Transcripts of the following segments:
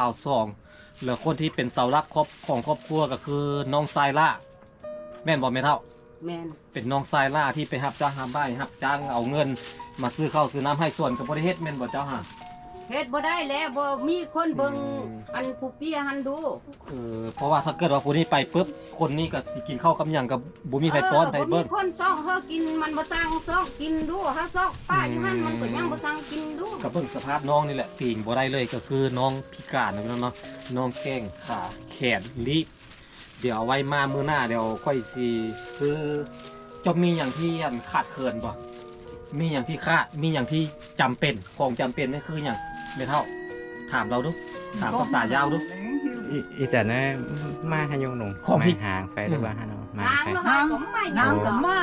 ສາວສອງ ແລ້ວຄົນທີ່ເປັນເສົາຫຼັກຄອບ ຂອງຄອບຄົວກໍຄືນ້ອງຊາຍຫຼ້າ ແມ່ນບໍ່ແມ່ເຖົ້າ? ແມ່ນ ເປັນນ້ອງຊາຍຫຼ້າທີ່ໄປຮັບຈ້າງຮັບໄມ້ ຮັບຈ້າງເອົາເງິນມາຊື້ເຂົ້າຊື້ນ້ຳໃຫ້ສວນກໍບໍ່ໄດ້ເຮັດແມ່ນບໍ່ເຈົ້າຫາ? ເຮັດບໍ່ໄດ້ແລ້ວ ບໍ່ມີຄົນເບິ່ງ ອືມ ອັນຜູ້ເປຍຫັ້ນດູ. ເອີ ເພາະວ່າຖ້າເກີດວ່າຜູ້ນີ້ໄປປຶບ ຄົນນີ້ກໍຊິກິນເຂົ້າກັບຫຍັງກໍບໍ່ມີໃຜປ້ອນໃຜເບິ່ງ ເອີ ບໍ່ມີຄົນຊອກເຮົາກິນ ມັນບໍ່ຊ່າງຊອກກິນດູ. ເຮົາຊອກປ້າຢູ່ຫັ້ນ ອືມ ມັນກໍຍັງບໍ່ຊ່າງກິນດູ. ກໍເບິ່ງສະພາບນ້ອງນີ້ແຫຼະ ຕີງບໍ່ໄດ້ເລີຍ ກໍຄືນ້ອງພິການເນາະ ພີ່ນ້ອງເນາະ ນ້ອງແຂ້ງຂາແຂນລີບ. ດຽວເອົາໄວ້ມາມື້ໜ້າ ດຽວຂ້ອຍຊິຊື້. ເຈົ້າມີຫຍັງທີ່ ອັນ ຂາດເຂີນບໍ່? ມີຫຍັງທີ່ຂາດ ມີຫຍັງທີ່ຈຳເປັນ? ຂອງຈຳເປັນນີ້ຄືຫຍັງ? ແມ່ເຖົ້າ ຖາມລາວດູ ຖາມພາສາຍາວດູ. ອີ ອີຈັນນະ ມາຫາຍົງໜຸ່ງ ຂອງທີ່ ມາຫາໄຟ ອືມ ຫຼືວ່າຫານ້ອງ ມາຫາໄຟ ນ້ຳກໍມາ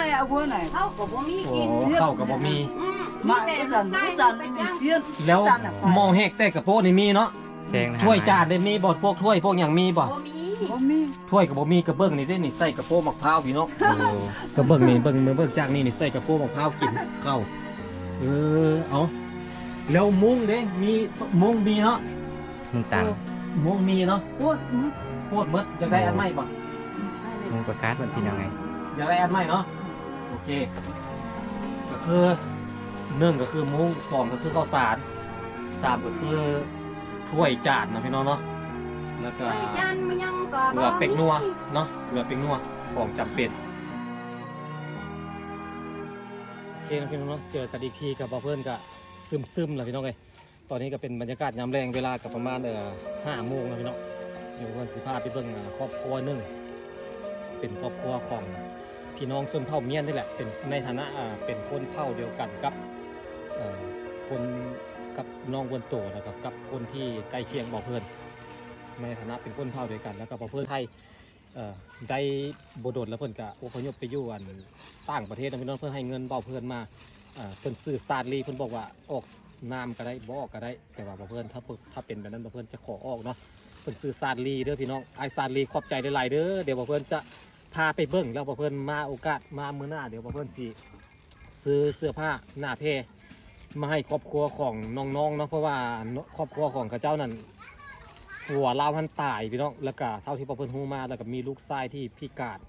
ເຂົ້າກໍບໍ່ມີກິນ ໂອ້ ເຂົ້າກໍບໍ່ມີ ອືມ ມາ ມີແຕ່ ອີຈັນ ອີຈັນ ແລ້ວ ອີຈັນນະ ໝໍ້ແຮກແຕ່ກະໂປະນີ້ມີເນາະ? ແຊງນະ ຖ້ວຍຈານໄດ້ມີບໍ່? ພວກຖ້ວຍພວກຫຍັງມີບໍ່? ບໍ່ມີ ບໍ່ມີ ຖ້ວຍກໍບໍ່ມີ. ກະເບິ່ງນີ້ເດ້ນີ້ ໃສ່ກະໂປະໝາກພ້າວ ພີ່ນ້ອງ. ເອີ ກະເບິ່ງນີ້ ເບິ່ງ ເບິ່ງຈາກນີ້ນີ້ ໃສ່ກະໂປະໝາກພ້າວກິນເຂົ້າ. ເອີ ເອົາ ແລ້ວມຸ້ງເດ້ ມີມຸ້ງມີເນາະ? ມຸ້ງຕາງ ໂອ້ ມຸ້ງມີເນາະ? ໂພດໝົດ ໂພດໝົດ. ຢາກໄດ້ອັນໃໝ່ບໍ່? ມຸ້ງປະກາດໝົດ ພີ່ນ້ອງເອີຍ. ຢາກໄດ້ອັນໃໝ່ເນາະ? ໂອເຄ ກໍຄື ໜຶ່ງກໍຄືມຸ້ງ ສອງກໍຄືເຂົ້າສານ ສາມກໍຄືຖ້ວຍຈານເນາະ ພີ່ນ້ອງເນາະ ແລ້ວກໍ ຖ້ວຍຈານມີຫຍັງກໍ ເກືອ ບໍ່ມີ ເປັກນົວເນາະ ເກືອ ເປັກນົວ ຂອງຈຳເປັນ. ໂອເຄເນາະ ພີ່ນ້ອງເນາະ ເຈີກັນອີກທີກັບບ່າວເພິ່ນ ກະຊຶມໆ ແລ້ວ ພີ່ນ້ອງເອີຍ. ຕອນນີ້ກໍເປັນບັນຍາກາດຍາມແລງ ເວລາກໍປະມານ ເອີ ຫ້າໂມງແລ້ວ ພີ່ນ້ອງ. ດຽວເພິ່ນຊິພາໄປເບິ່ງ ເອີ ຄອບຄົວໜຶ່ງ ເປັນຄອບຄົວຂອງພີ່ນ້ອງຊົນເຜົ່າມ້ຽນນີ້ແຫຼະ ເປັນໃນຖານະ ເອີ ເປັນຄົນເຜົ່າດຽວກັນກັບ ເອີ ຄົນ ກັບນ້ອງເວີນໂຕ ແລ້ວກໍກັບຄົນທີ່ໃກ້ຄຽງບ່າວເພິ່ນ ໃນຖານະເປັນຄົນເຜົ່າດຽວກັນ ແລ້ວກໍບ່າວເພິ່ນໄທ ເອີ ໄດ້ບໍ່ດົນແລ້ວເພິ່ນກະອົບພະຍົບໄປຢູ່ ອັນ ຕ່າງປະເທດເນາະ ພີ່ນ້ອງ. ເພິ່ນໃຫ້ເງິນບ່າວເພິ່ນມາ ເອີ ເພິ່ນຊື້ຊາດລີ ເພິ່ນບອກວ່າອອກນາມກໍໄດ້ ບໍ່ອອກກໍໄດ້ ແຕ່ວ່າບ່າວເພິ່ນ ຖ້າເພິ່ນ ຖ້າເປັນແບບນັ້ນ ບ່າວເພິ່ນຈະຂໍອອກເນາະ. ເພິ່ນຊື້ຊາດລີເດີພີ່ນ້ອງ. ອ້າຍຊາດລີ ຂອບໃຈຫຼາຍໆເດີ. ດຽວບ່າວເພິ່ນຈະພາໄປເບິ່ງ ແລ້ວບ່າວເພິ່ນມາໂອກາດມາມື້ໜ້າ ດຽວບ່າວເພິ່ນຊິ ຊື້ເສື້ອຜ້າໜ້າແພມາໃຫ້ຄອບຄົວຂອງນ້ອງໆເນາະ ເພາະວ່າຄອບຄົວຂອງເຂົາເຈົ້ານັ້ນ ຜົວລາວຫັ້ນຕາຍພີ່ນ້ອງ. ແລ້ວກະເທົ່າທີ່ພວກເພິ່ນຮູ້ມາ ແລ້ວກະມີລູກຊາຍທີ່ພິການ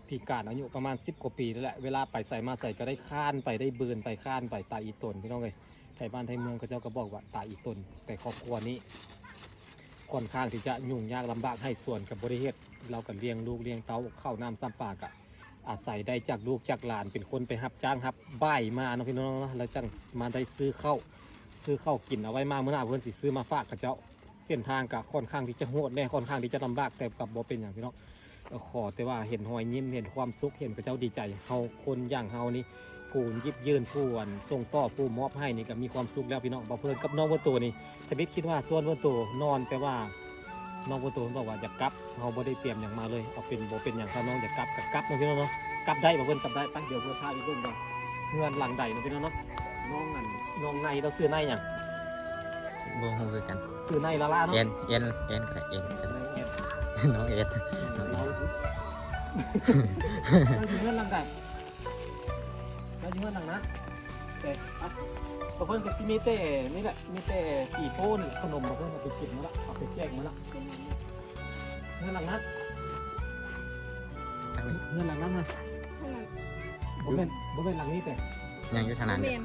ພິການອາຍຸປະມານສິບກວ່າປີນີ້ແຫຼະ ເວລາໄປໃສມາໃສກະໄດ້ຄ້ານໄປ ໄດ້ບືນໄປ ຄ້ານໄປ ຕາອີຕົນ ພີ່ນ້ອງເອີຍ. ໄທບ້ານໄທເມືອງເຂົາເຈົ້າກະບອກວ່າຕາອີຕົນ. ແຕ່ຄອບຄົວນີ້ ຂ້ອນຂ້າງທີ່ຈະຫຍຸ້ງຍາກລຳບາກ ໄຮ່ສວນກໍບໍ່ໄດ້ເຮັດ ລາວກໍລ້ຽງລູກລ້ຽງເຕົ້າ ເຂົ້ານ້ຳຊຳປາກະອາໄສໄດ້ຈາກລູກຈາກຫຼານ ເປັນຄົນໄປຮັບຈ້າງຮັບບ່າຍມາເນາະ ພີ່ນ້ອງເນາະ ແລ້ວຈັ່ງມາໄດ້ຊື້ເຂົ້າ ຊື້ເຂົ້າກິນເອົາໄວ້ມາ ມື້ໜ້າເພິ່ນຊິຊື້ມາຝາກເຂົາເຈົ້າ. ເສັ້ນທາງກະຂ້ອນຂ້າງທີ່ຈະໂຫດແດ່ ຂ້ອນຂ້າງທີ່ຈະລຳບາກ ແຕ່ກໍບໍ່ເປັນຫຍັງ ພີ່ນ້ອງ. ກໍຂໍແຕ່ວ່າເຫັນຮອຍຍິ້ມ ເຫັນຄວາມສຸກ ເຫັນເຂົາເຈົ້າດີໃຈ. ເຮົາຄົນຢ່າງເຮົານີ້ ຜູ້ຍິບຍື່ນ ຜູ້ ອັນ ສົ່ງຕໍ່ ຜູ້ມອບໃຫ້ນີ້ກໍມີຄວາມສຸກແລ້ວ ພີ່ນ້ອງ. ບ່າວເພິ່ນກັບນ້ອງເວີນໂຕນີ້ ທຳອິດຄິດວ່າຊວນເວີນໂຕນອນ ແຕ່ວ່ານ້ອງເວີນໂຕເພິ່ນບອກວ່າຢາກກັບ ເຮົາບໍ່ໄດ້ຕຽມຫຍັງມາເລີຍ. ເອົາເປັນບໍ່ເປັນຫຍັງ ຖ້ານ້ອງຢາກກັບກໍກັບເນາະ ພີ່ນ້ອງເນາະ. ກັບໄດ້ບໍ່ເພິ່ນ? ກັບໄດ້. ໄປ ດຽວເພິ່ນພາໄປເບິ່ງວ່າເຮືອນຫຼັງໃດເນາະ ພີ່ນ້ອງເນາະ. ນ້ອງ ອັນ ນ້ອງໃນ ລາວຊື່ໄນຫຍັງ? ບໍ່ຮູ້ຄືກັນ. ຊື່ໄນລາລາເນາະ? ແອນ ແອນ ແອນກໍໄດ້ ແອນກໍໄດ້. ນ້ອງແອນ ນ້ອງແອນ ນ້ອງແອນ. ເຈົ້າຢູ່ເຮືອນຫຼັງໃດ? ເຈົ້າຢູ່ເຮືອນຫຼັງນັ້ນ. ແຕ່ ອ່ະ ເພິ່ນກໍຊິມີແຕ່ນີ້ແຫຼະ ມີແຕ່ປີໂປ້ນີ້ແຫຼະ ຂະໜົມ ເພິ່ນເອົາໄປກິນໝົດລະ ເອົາໄປແຈກໝົດລະ. ເຮືອນຫຼັງນັ້ນ ເຮືອນຫຼັງນັ້ນນະ. ບໍ່ແມ່ນ ບໍ່ແມ່ນຫຼັງນີ້ແຕ່ ຍັງຢູ່ທາງນັ້ນ. ບໍ່ແມ່ນ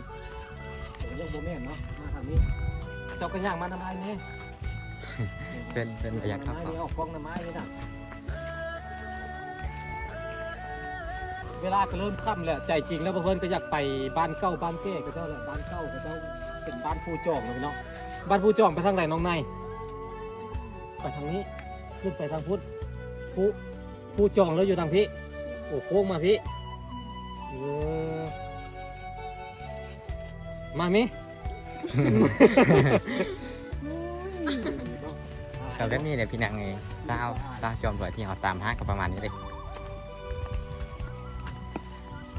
ຍັງບໍ່ແມ່ນເນາະ. ມາທາງນີ້ ເຈົ້າກໍຍ່າງມານຳອ້າຍແດ່. ເພິ່ນ ເພິ່ນບໍ່ຢາກເຂົ້າ ອອກກ້ອງນຳອ້າຍນີ້ນະ. ເວລາກໍເລີ່ມຄ່ຳແລ້ວ ໃຈຈິງແລ້ວພວກເພິ່ນກໍຢາກໄປບ້ານເກົ່າບ້ານແກ່ເຂົາເຈົ້າແຫຼະ. ບ້ານເກົ່າເຂົາເຈົ້າເປັນບ້ານພູຈອງເນາະ ພີ່ນ້ອງ. ບ້ານພູຈອງໄປທາງໃດ ນ້ອງໃນ? ໄປທາງນີ້ ຂຶ້ນໄປທາງພຸ້ນ. ພູ ພູຈອງລາວຢູ່ທາງພີ້. ໂອ້ ໂຄ້ງມາພີ້. ເອີ ມາມີ ກໍແບບນີ້ແຫຼະພີ່ນ້ອງເອີຍ. ສາວ ສາວຈອມລວຍທີ່ເຮົາຕາມຫາກໍປະມານນີ້ເດ້.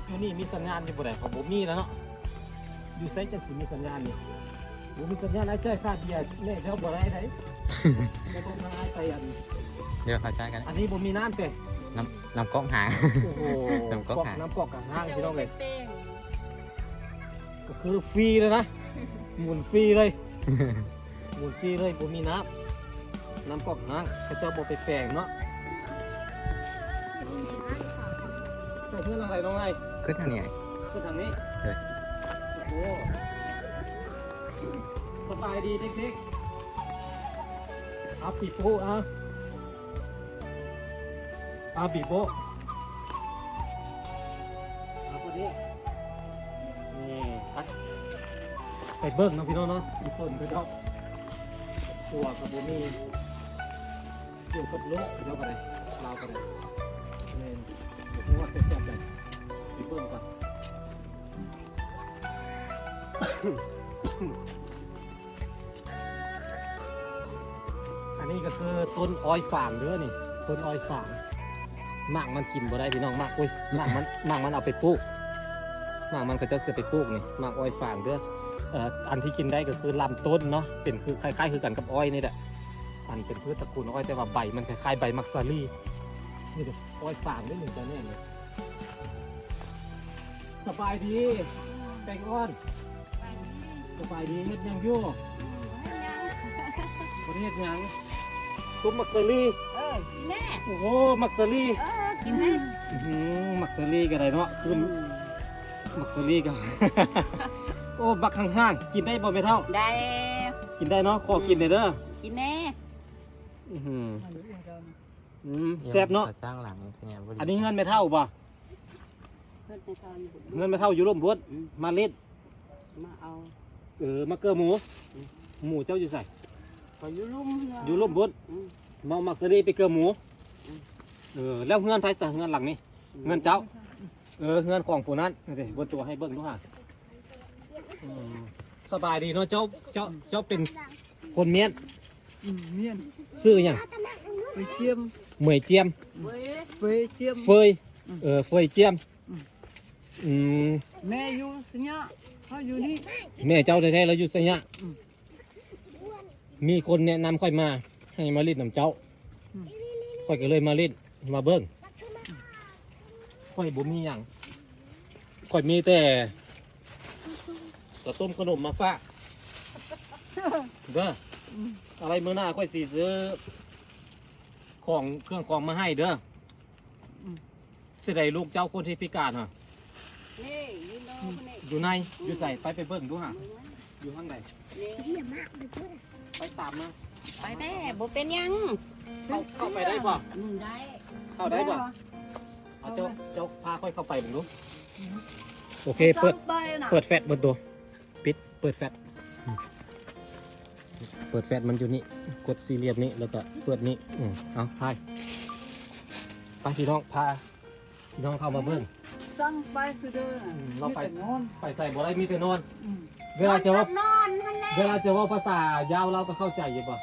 ຢູ່ນີ້ມີສັນຍານຢູ່ບໍ່ໄດ້ ເຂົາບໍ່ມີແລ້ວເນາະ. ຢູ່ໃສຈັ່ງຊິມີສັນຍານນີ້? ບໍ່ມີສັນຍານ ອ້າຍຈ່າຍຄ່າເບຍແນ່ເຈົ້າບໍ່ໄດ້ໃດ. ບໍ່ຕ້ອງມາອ້າຍໄປອັນ ດຽວເຂົ້າໃຈກັນ. ອັນນີ້ບໍ່ມີນ້ຳເດ້. ນ້ຳ ນ້ຳກອກຫາງ. ໂອ້ໂຫ ນ້ຳກອກຫາງ. ນ້ຳກອກຫາງ ພີ່ນ້ອງເອີຍ. ກໍຄືຟຣີເລີຍນະ ໝູນຟຣີເລີຍ ໝູນຟຣີເລີຍ ບໍ່ມີນ້ຳ. ນ້ຳກອກຮ້າງ ເຂົາເຈົ້າບໍ່ໄປແປງເນາະ. ເຈົ້າເຮືອນຫຼັງໃດນ້ອງໄອ? ຂຶ້ນທາງນີ້ໄອ. ຂຶ້ນທາງນີ້? ໂດຍ. ໂອ້ໂຫ ສະບາຍດີເດັກໆ. ອາປີໂປ້ ອາ ອາບີໂບ້ ອາພໍດີ ນີ້ ໄປ ໄປເບິ່ງເນາະພີ່ນ້ອງເນາະ ອີ່ຝົນເຂົາເຈົ້າ ຄົວກໍບໍ່ມີ ຢູ່ກັບລູກເຂົາເຈົ້າກໍໄດ້ ລາວກໍໄດ້ ແມ່ນ ບໍ່ຮູ້ວ່າເປັນຈັ່ງໃດ ໄປເບິ່ງກ່ອນ. ອັນນີ້ກໍຄືຕົ້ນອ້ອຍຟາງເດີນີ້ ຕົ້ນອ້ອຍຟາງ ໝາກມັນກິນບໍ່ໄດ້ພີ່ນ້ອງ ໝາກ ໂອ້ຍ ໝາກມັນ ໝາກມັນເອົາໄປປູກ ໝາກມັນເຂົາເຈົ້າຊິໄປປູກນີ້ ໝາກອ້ອຍຟາງເດີ. ເອີ ອັນທີ່ກິນໄດ້ກໍຄືລຳຕົ້ນເນາະ ເປັນຄື ຄ້າຍໆຄືກັນກັບອ້ອຍນີ້ແຫຼະ ອັນເປັນພືດຕະກູນອ້ອຍ ແຕ່ວ່າໃບມັນຄ້າຍໆໃບໝາກສາລີ. ນີ້ເດີ ອ້ອຍຟາງເດີນີ້ ຈະແມ່ນນີ້. ສະບາຍດີ ແປ້ງອ່ອນ. ສະບາຍດີ ເຮັດຫຍັງຢູ່? ບໍ່ໄດ້ເຮັດຫຍັງ ຕົ້ມໝາກສາລີ. ເອີ ກິນແດ່. ໂອ້ໂຫ ໝາກສາລີ. ເອີ ກິນແດ່. ອື ໝາກສາລີກໍໄດ້ເນາະ ຄື ອື ໝາກສາລີກໍ ໂອ້ ບັກຫ່າງໆ ກິນໄດ້ບໍ່ແມ່ເຖົ້າ? ໄດ້ ກິນໄດ້ເນາະ ຂໍກິນແດ່ເດີ. ກິນແດ່. ອື ອື ແຊບເນາະ. ອັນນີ້ເຮືອນແມ່ເຖົ້າບໍ່? ເຮືອນແມ່ເຖົ້າຢູ່ ເຮືອນແມ່ເຖົ້າຢູ່ລົມບຸດ. ອື ມາຫຼິ້ນ ມາເອົາ ເອີ ມາເກືອໝູ. ອື ໝູເຈົ້າຢູ່ໃສ? ເຂົາຢູ່ລຸ່ມ ຢູ່ລົມບຸດ. ອື ເອົາໝາກສາລີໄປເກືອໝູ. ອື ເອີ ແລ້ວເຮືອນໃຜຊະ ເຮືອນຫຼັງນີ້? ອື ເຮືອນເຈົ້າ. ເອີ ເຮືອນຂອງຜູ້ນັ້ນ ເບິ່ງຕົວໃຫ້ເບິ່ງດູຫາ. ອື ສະບາຍດີເນາະ ເຈົ້າ ເຈົ້າ ເຈົ້າເປັນຄົນມ້ຽນ? ອື ມ້ຽນ. ຊື່ຫຍັງ? ເຟຍຈຽມ. ເໝີຍຈຽມ. ເຟຍ ເຟຍຈຽມ. ເຟຍ ອື ເອີ ເຟຍຈຽມ. ອື ອື ແມ່ຢູ່ໄຊຍະ ເຮົາຢູ່ນີ້. ແມ່ເຈົ້າແທ້ໆລາວຢູ່ໄຊຍະ. ອື ມີຄົນແນະນຳຂ້ອຍມາ ໃຫ້ມາຫຼິ້ນນຳເຈົ້າ. ອື ຂ້ອຍກໍເລີຍມາຫຼິ້ນ ມາເບິ່ງ. ຂ້ອຍບໍ່ມີຫຍັງ ຂ້ອຍມີແຕ່ເຂົ້າຕົ້ມຂະໜົມມາຝາກເດີ. ອື ອາໄວ້ມື້ໜ້າຂ້ອຍຊິຊື້ຂອງ ເຄື່ອງຂອງມາໃຫ້ເດີ. ອື ຊິໄດ້ລູກເຈົ້າຄົນທີ່ພິການຫະ? ນີ້ ຢູ່ໃນ ຢູ່ໃນ ຢູ່ໃສ? ໄປ ໄປເບິ່ງດູຫາ ຢູ່ທາງໃດ? ໄປຕາມມາ ໄປແດ່ ບໍ່ເປັນຫຍັງ. ເຂົ້າ ເຂົ້າໄປໄດ້ບໍ່? ອື ໄດ້ ເຂົ້າໄດ້ບໍ່? ເອົາ ເຈົ້າ ເຈົ້າພາຂ້ອຍເຂົ້າໄປເບິ່ງດູ. ໂອເຄ ເປີດ ເປີດແຟດເບິ່ງດູ. ປິດ ເປີດແຟດ ເປີດແຟດມັນຢູ່ນີ້ ກົດສີ່ຫຼ່ຽມນີ້ ແລ້ວກໍເປີດນີ້. ອື ເອົາ ຖ່າຍ ໄປພີ່ນ້ອງ ພາພີ່ນ້ອງເຂົ້າມາເບິ່ງ. ສັ່ງໄປຊື່ເດີ ອື ເຮົາໄປ ໄປໃສບໍ່ໄດ້ ມີແຕ່ນອນ. ອື ເວລາຈະເວົ້າ ນອນຫັ້ນແຫຼະ ເວລາຈະເວົ້າພາສາຍາວ ລາວກໍເຂົ້າໃຈຢູ່ບໍ່?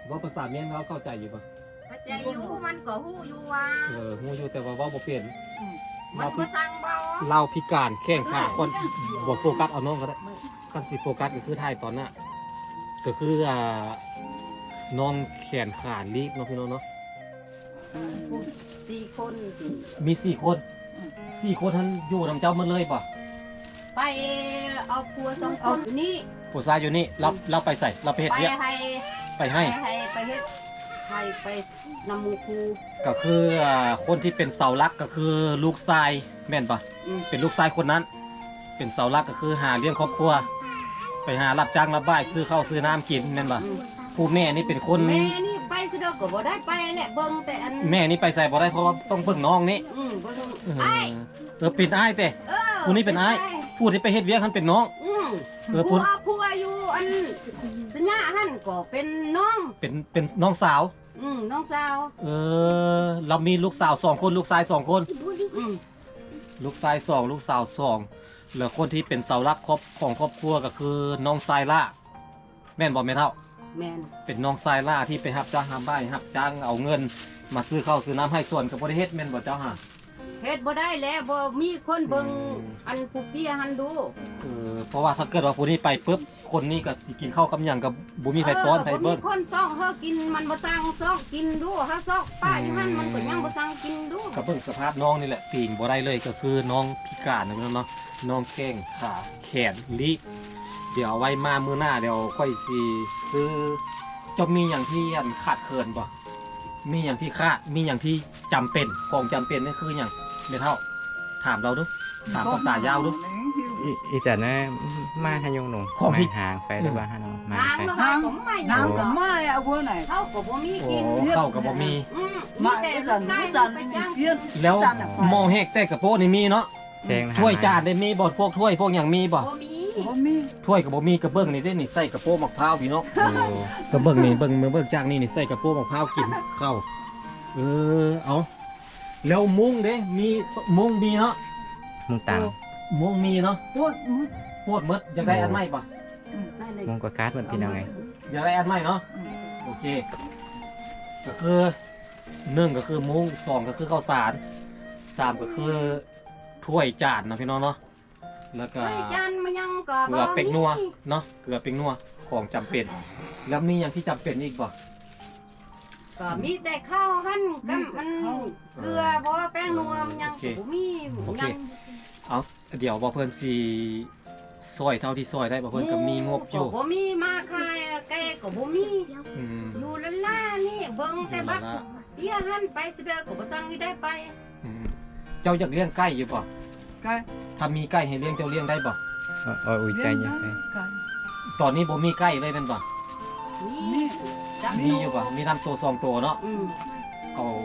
ເວົ້າພາສາມ້ຽນ ລາວເຂົ້າໃຈຢູ່ບໍ່? ເຂົ້າໃຈຢູ່ ມັນກໍຮູ້ຢູ່ວ່າ ເອີ ຮູ້ຢູ່ ແຕ່ວ່າເວົ້າບໍ່ເປັນ. ອື ມັນບໍ່ຊ່າງເວົ້າ ລາວພິການແຂນຂາ ຄວນບໍ່ໂຟກັສເອົານ້ອງກໍໄດ້. ຄັນຊິໂຟກັສກໍຄືຖ່າຍຕອນໜ້າ ກໍຄື ອ່າ ນ້ອງແຂນຂາລີບເນາະ ພີ່ນ້ອງເນາະ. ອື ສີ່ຄົນ ມີສີ່ຄົນ. ອື ສີ່ຄົນຫັ້ນຢູ່ນຳເຈົ້າໝົດເລີຍບໍ່? ໄປເອົາຜົວສອງຄົນນີ້ ຜູ້ຊາຍຢູ່ນີ້. ລາວ ລາວໄປໃສ? ລາວໄປເຮັດວຽກ ໄປໄຮ່ ໄປໄຮ່ ໄປໄຮ່ ໄປເຮັດໄຮ່ ໄປນຳໝູ່ຄູ່. ກໍຄື ອ່າ ຄົນທີ່ເປັນເສົາຫຼັກກໍຄືລູກຊາຍແມ່ນບໍ່? ອື ເປັນລູກຊາຍຄົນນັ້ນ ເປັນເສົາຫຼັກກໍຄືຫາລ້ຽງຄອບຄົວ ໄປຫາຮັບຈ້າງຮັບບາຍ ຊື້ເຂົ້າຊື້ນ້ຳກິນແມ່ນບໍ່? ອື ຜູ້ແມ່ນີ້ເປັນຄົນ ແມ່ນີ້ໄປສະດອກກໍບໍ່ໄດ້ໄປແຫຼະ ເບິ່ງແຕ່ອັນ ແມ່ນີ້ໄປໃສບໍ່ໄດ້ ເພາະວ່າຕ້ອງເບິ່ງນ້ອງນີ້. ອື ເບິ່ງ ເອີ ອ້າຍ ເອີ ເປັນອ້າຍເຕະ. ເອີ ຜູ້ນີ້ເປັນອ້າຍ ເປັນອ້າຍ ຜູ້ທີ່ໄປເຮັດວຽກຫັ້ນເປັນນ້ອງ. ອື ເອີ ຜູ້ ຜູ້ ຜູ້ຢູ່ອັນສັນຍາຫັ້ນກໍເປັນນ້ອງ ເປັນ ເປັນນ້ອງສາວ. ອື ນ້ອງສາວ. ເອີ ລາວມີລູກສາວສອງຄົນ ລູກຊາຍສອງຄົນ. ອື ລູກຊາຍສອງ ລູກສາວສອງ ແລ້ວຄົນທີ່ເປັນເສົາຫຼັກຂອງຄອບຄົວກໍຄືນ້ອງຊາຍຫຼ້າ ແມ່ນບໍ່ແມ່ເຖົ້າ? ແມ່ນ ເປັນນ້ອງຊາຍຫຼ້າທີ່ໄປຮັບຈ້າງຮັບບາຍ ຮັບຈ້າງເອົາເງິນມາຊື້ເຂົ້າຊື້ນ້ຳໃຫ້ສວນ ກໍບໍ່ໄດ້ເຮັດແມ່ນບໍ່ເຈົ້າຫາ? ເຮັດບໍ່ໄດ້ແລ້ວ ບໍ່ມີຄົນເບິ່ງ. ອື ອັນຜູ້ເປ້ຍຫັ້ນດູ. ເອີ ເພາະວ່າຖ້າເກີດວ່າຜູ້ນີ້ໄປປຶບ ຄົນນີ້ກໍຊິກິນເຂົ້າກັບຫຍັງກໍບໍ່ມີໃຜປ້ອນໃຜເບິ່ງ. ເອີ ບໍ່ມີຄົນຊອກເຮົາກິນ ມັນບໍ່ຊ່າງຊອກກິນດູ. ເຮົາຊອກປ້າຢູ່ຫັ້ນ ອື ມັນກໍຍັງບໍ່ຊ່າງກິນດູ. ກໍເບິ່ງສະພາບນ້ອງນີ້ແຫຼະ ຕີງບໍ່ໄດ້ເລີຍ ກໍຄືນ້ອງພິການເນາະ ນ້ອງແຂ້ງຂາແຂນລີບ. ດຽວເອົາໄວ້ມາມື້ໜ້າ ດຽວຂ້ອຍຊິຊື້ ເຈົ້າມີຫຍັງທີ່ ອັນ ຂາດເຂີນບໍ່? ມີຫຍັງທີ່ຂາດ? ມີຫຍັງທີ່ຈຳເປັນ? ຂອງຈຳເປັນນີ້ຄືຫຍັງ? ແມ່ເຖົ້າ ຖາມລາວດູ ຖາມພາສາຍາວດູ. ອີ ອີຈັນນະ ມາຫາຍຸງໜູ ຂອງທີ່ ໄມ້ຫາງໄຟ ຫຼືວ່າຫາໜໍ່ໄມ້ໄຟ ຫາງກໍໄມ້ ເຂົ້າກໍບໍ່ມີກິນ ເຂົ້າກໍບໍ່ມີ ອືມ ມີແຕ່ລູກຊາຍໄປຈ້າງ ແລ້ວໝໍ້ແຮກແຕ່ກະໂປະນີ້ມີເນາະ? ຖ້ວຍຈານໄດ້ມີບໍ່? ພວກຖ້ວຍພວກຫຍັງມີບໍ່? ບໍ່ມີ ບໍ່ມີ ຖ້ວຍກໍບໍ່ມີ. ກະເບິ່ງນີ້ເດ້ນີ້ ໃສ່ກະໂປະໝາກພ້າວພີ່ນ້ອງ. ກະເບິ່ງນີ້ ເບິ່ງ ເບິ່ງຈາກນີ້ນີ້ ໃສ່ກະໂປະໝາກພ້າວກິນເຂົ້າ. ເອີ ເອົາ ແລ້ວມຸ້ງເດ້ ມີ ມຸ້ງມີເນາະ? ມຸ້ງຕາງ ໂອ້ ມຸ້ງມີເນາະ? ໂພດໝົດ ໂພດໝົດ. ຢາກໄດ້ອັນໃໝ່ບໍ່? ອືມ ມຸ້ງກໍຂາດໝົດພີ່ນ້ອງເອີຍ. ຢາກໄດ້ອັນໃໝ່ເນາະ? ອືມ ໂອເຄ ກະຄື ໜຶ່ງກະຄືມຸ້ງ ສອງກະຄືເຂົ້າສານ ສາມກະຄືຖ້ວຍຈານເນາະພີ່ນ້ອງເນາະ. ແລ້ວກະ ເກືອເປັກນົວເນາະ ເກືອເປັກນົວ ຂອງຈຳເປັນ. ແລ້ວມີຫຍັງທີ່ຈຳເປັນອີກບໍ່? ກໍມີແຕ່ເຂົ້າຫັ້ນ ກັບມັນ ເກືອບໍ່ ແປ້ງນົວ ມັນຫຍັງ ໂອເຄ ກໍບໍ່ມີ ໂອເຄ ຫຍັງ. ເອົາ ດຽວບໍ່ເພິ່ນຊິຊ່ອຍເທົ່າທີ່ຊ່ອຍໄດ້ ບໍ່ເພິ່ນກໍມີງົບຢູ່ ໝູກໍບໍ່ມີ ມາຂາຍແກກໍບໍ່ມີ. ອືມ ຢູ່ລ້າໆນີ້ ເບິ່ງແຕ່ບັດເບຍຫັ້ນ ໄປສະເດີກໍບໍ່ສັ່ງໃຫ້ໄດ້ໄປ. ອືມ ເຈົ້າຢາກລ້ຽງໄກ່ຢູ່ບໍ່? ໄກ່ ຖ້າມີໄກ່ໃຫ້ລ້ຽງ ເຈົ້າລ້ຽງໄດ້ບໍ່? ເອີ ເອີ ອຸຍ ໄກ່ ຕອນນີ້ບໍ່ມີໄກ່ເລີຍແມ່ນບໍ່? ມີ ມີຢູ່ບໍ່? ມີນຳໂຕສອງໂຕເນາະ. ອືມ ເອົາ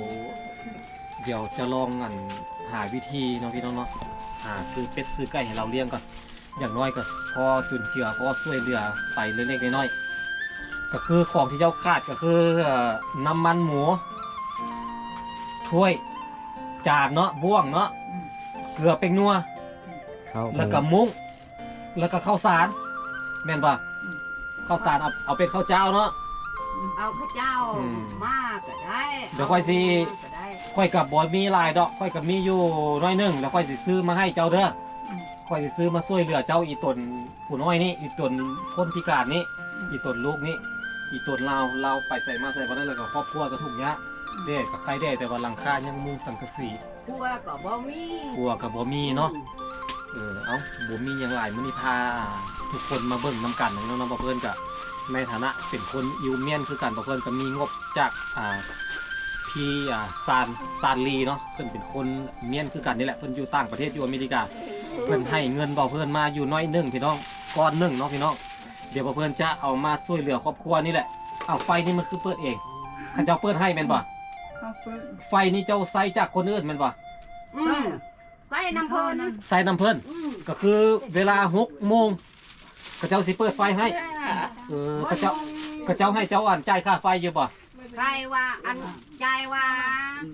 ດຽວຈະລອງ ອັນ ຫາວິທີເນາະພີ່ນ້ອງເນາະ ຫາຊື້ເປັດຊື້ໄກ່ໃຫ້ລາວລ້ຽງກ່ອນ. ຢ່າງໜ້ອຍກໍພໍຈຸນເຈືອ ພໍຊ່ວຍເຫຼືອໄປເລັກໆນ້ອຍໆ. ກໍຄືຂອງທີ່ເຈົ້າຂາດກໍຄື ເອີ ນ້ຳມັນໝູ, ຖ້ວຍຈານເນາະ, ບ່ວງເນາະ, ອືມ ເກືອເປັງນົວ, ເຂົ້າ ແລ້ວກໍມຸ້ງ ແລ້ວກໍເຂົ້າສານ ແມ່ນບໍ່? ອືມ ເຂົ້າສານ ເອົາ ເອົາເປັນເຂົ້າເຈົ້າເນາະ. ເອົາເຂົ້າເຈົ້າ ອືມ ມາກໍໄດ້ ດຽວຂ້ອຍຊິ ເອົາມາກໍໄດ້ ຂ້ອຍກໍບໍ່ມີຫຼາຍດອກ ຂ້ອຍກໍມີຢູ່ໜ້ອຍໜຶ່ງ ແລ້ວຂ້ອຍຊິຊື້ມາໃຫ້ເຈົ້າເດີ. ອືມ ຂ້ອຍຊິຊື້ມາຊ່ວຍເຫຼືອເຈົ້າ ອີ່ຕົນຜູ້ນ້ອຍນີ້ ອີ່ຕົນຄົນພິການນີ້ ອືມ ອີ່ຕົນລູກນີ້ ອີ່ຕົນລາວ ລາວໄປໃສມາໃສບໍ່ໄດ້ ແລ້ວກໍຄອບຄົວກໍທຸກຍາກ ອືມ ແດ່ກໍໄຄແດ່ ແຕ່ວ່າຫຼັງຄາຍັງມຸງສັງກະສີ ຄົວກໍບໍ່ມີ ຄົວກໍບໍ່ມີເນາະ. ອືມ ເອີ ເອົ້າ ບໍ່ມີຫຍັງຫຼາຍ ມື້ນີ້ພາທຸກຄົນມາເບິ່ງນຳກັນເນາະ. ເນາະ ບ່າວເພິ່ນກໍໃນຖານະເປັນຄົນຢູ່ມ້ຽນຄືກັນ ບ່າວເພິ່ນກໍມີງົບຈາກ ອ່າ ພີ່ ອ່າ ຊານ ຊານລີເນາະ ເພິ່ນເປັນຄົນມ້ຽນຄືກັນນີ້ແຫຼະ ເພິ່ນຢູ່ຕ່າງປະເທດ ຢູ່ອາເມລິກາ ເພິ່ນໃຫ້ເງິນບ່າວເພິ່ນມາຢູ່ໜ້ອຍໜຶ່ງ ພີ່ນ້ອງ ກ້ອນໜຶ່ງເນາະ ພີ່ນ້ອງ. ດຽວບ່າວເພິ່ນຈະເອົາມາຊ່ວຍເຫຼືອຄອບຄົວນີ້ແຫຼະ. ເອົາ ໄຟນີ້ມັນຄືເປີດເອງ? ເຂົາເຈົ້າເປີດໃຫ້ແມ່ນບໍ່? ເຂົາເປີດ. ໄຟນີ້ເຈົ້າໃຊ້ຈາກຄົນອື່ນແມ່ນບໍ່? ອືມ ໃຊ້ນຳເພິ່ນ ໃຊ້ນຳເພິ່ນ. ອືມ ກໍຄືເວລາຫົກໂມງ ເຂົາເຈົ້າຊິເປີດໄຟໃຫ້. ເອີ ເຂົາເຈົ້າ ເຂົາເຈົ້າໃຫ້ເຈົ້າ ອັນ ຈ່າຍຄ່າໄຟຢູ່ບໍ່? ໃຫ້ວ່າ ອັນ ຈ່າຍວ່າ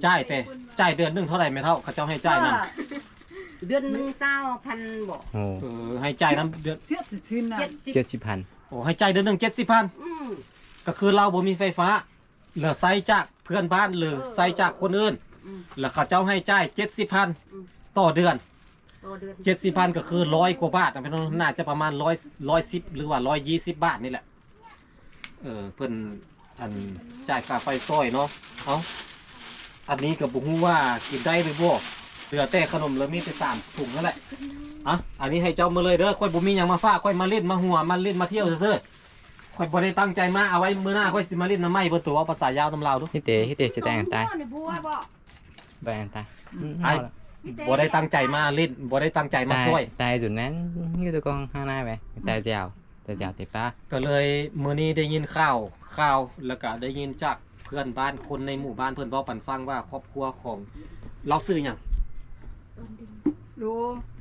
ຈ່າຍແຕ່ ຈ່າຍເດືອນໜຶ່ງເທົ່າໃດແມ່ເຖົ້າ? ເຂົາເຈົ້າໃຫ້ຈ່າຍນຳ ເອີ ເດືອນໜຶ່ງຊາວພັນບໍ? ໂອ້ ເອີ ໃຫ້ຈ່າຍນຳເດືອນ ເຈັດສິບ ເຈັດສິບ ເຈັດສິບພັນ. ໂອ້ ໃຫ້ຈ່າຍເດືອນໜຶ່ງເຈັດສິບພັນ. ອືມ ກໍຄືລາວບໍ່ມີໄຟຟ້າ ແລ້ວໃຊ້ຈາກເພື່ອນບ້ານ ຫຼື ເອີ ໃຊ້ຈາກຄົນອື່ນ ອືມ ແລ້ວເຂົາເຈົ້າໃຫ້ຈ່າຍເຈັດສິບພັນ ອືມ ຕໍ່ເດືອນ ຕໍ່ເດືອນ ເຈັດສິບພັນກໍຄືຮ້ອຍກວ່າບາດນະ ພີ່ນ້ອງ ໜ້າຈະປະມານຮ້ອຍ ຮ້ອຍສິບ ຫຼືວ່າຮ້ອຍຊາວບາດນີ້ແຫຼະ. ເອີ ເພິ່ນ ອັນ ຈ່າຍຄ່າໄຟຊ່ອຍເນາະ. ເອົ້າ ອັນນີ້ກໍບໍ່ຮູ້ວ່າກິນໄດ້ຫຼືບໍ່ ເຫຼືອແຕ່ຂະໜົມ ແລ້ວມີແຕ່ສາມຖົງນັ້ນແຫຼະ. ອ່ະ ອັນນີ້ໃຫ້ເຈົ້າໝົດເລີຍເດີ ຂ້ອຍບໍ່ມີຫຍັງມາຝາກ ຂ້ອຍມາຫຼິ້ນມາຫົວ ມາຫຼິ້ນມາທ່ຽວຊື່ໆ. ຂ້ອຍບໍ່ໄດ້ຕັ້ງໃຈມາ ເອົາໄວ້ມື້ໜ້າຂ້ອຍຊິມາຫຼິ້ນນຳໃໝ່. ເບິ່ງໂຕເວົ້າພາສາຍາວນຳລາວດູ. ເຮັດເຕ ເຮັດເຕ ຊິແຕ່ງຕາຍ ບົວບໍ່? ບໍ່ແຕ່ງຕາຍ ອືມ ອ້າຍ ບໍ່ໄດ້ຕັ້ງໃຈມາຫຼິ້ນ ບໍ່ໄດ້ຕັ້ງໃຈມາຊ່ວຍ ຕາຍຈຸດນັ້ນ ຢູ່ຕະກອງຫານາຍໄປ ຕາຍແຈວ ຕາຍແຈວຕິປາ. ກໍເລີຍມື້ນີ້ໄດ້ຍິນຂ່າວ ຂ່າວ ແລ້ວກໍໄດ້ຍິນຈາກເພື່ອນບ້ານ ຄົນໃນໝູ່ບ້ານເພິ່ນເວົ້າປັນຟັງວ່າ ຄອບຄົວຂອງ ລາວຊື່ຫຍັງ? ໂລ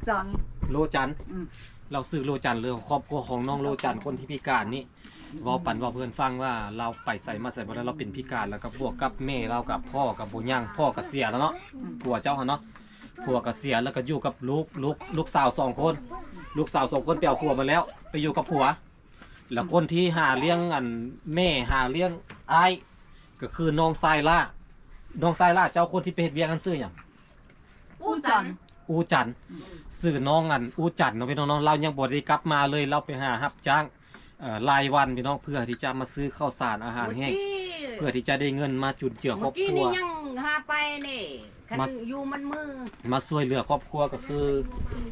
ຈັນ ໂລຈັນ. ອືມ ລາວຊື່ໂລຈັນ ຫຼື ຄອບຄົວຂອງນ້ອງໂລຈັນ ຄົນທີ່ພິການນີ້ ເວົ້າປັນ ເວົ້າເພື່ອນຟັງວ່າລາວໄປໃສມາໃສບໍ່ໄດ້ ລາວເປັນພິການ ແລ້ວກໍບວກກັບແມ່ລາວກັບພໍ່ກໍບໍ່ຍັງ ພໍ່ກໍເສຍແລ້ວເນາະ ອືມ ຜົວເຈົ້າຫັ້ນເນາະ ຜົວກໍເສຍ ແລ້ວກໍຢູ່ກັບລູກ ລູກ ລູກສາວສອງຄົນ ລູກສາວສອງຄົນໄປເອົາຜົວມາແລ້ວ ໄປຢູ່ກັບຜົວ ແລ້ວຄົນທີ່ຫາລ້ຽງ ອັນ ແມ່ຫາລ້ຽງອ້າຍ ກໍຄືນ້ອງຊາຍຫຼ້າ ນ້ອງຊາຍຫຼ້າເຈົ້າ ຄົນທີ່ໄປເຮັດວຽກຫັ້ນຊື່ຫຍັງ? ອູຈັນ ອູຈັນ ອືມ ຊື່ນ້ອງ ອັນ ອູຈັນເນາະ ພີ່ນ້ອງເນາະ. ລາວຍັງບໍ່ໄດ້ກັບມາເລີຍ ລາວໄປຫາຮັບຈ້າງ ເອີ ລາຍວັນ ພີ່ນ້ອງ ເພື່ອທີ່ຈະມາຊື້ເຂົ້າສານອາຫານແຫ້ງ ເພື່ອທີ່ຈະໄດ້ເງິນມາຈຸນເຈືອຄອບຄົວ. ມື້ກີ້ນີ້ຍັງຫາໄປນີ້ ຄັນຢູ່ມັນມື ມາຊ່ວຍເຫຼືອຄອບຄົວ ກໍຄື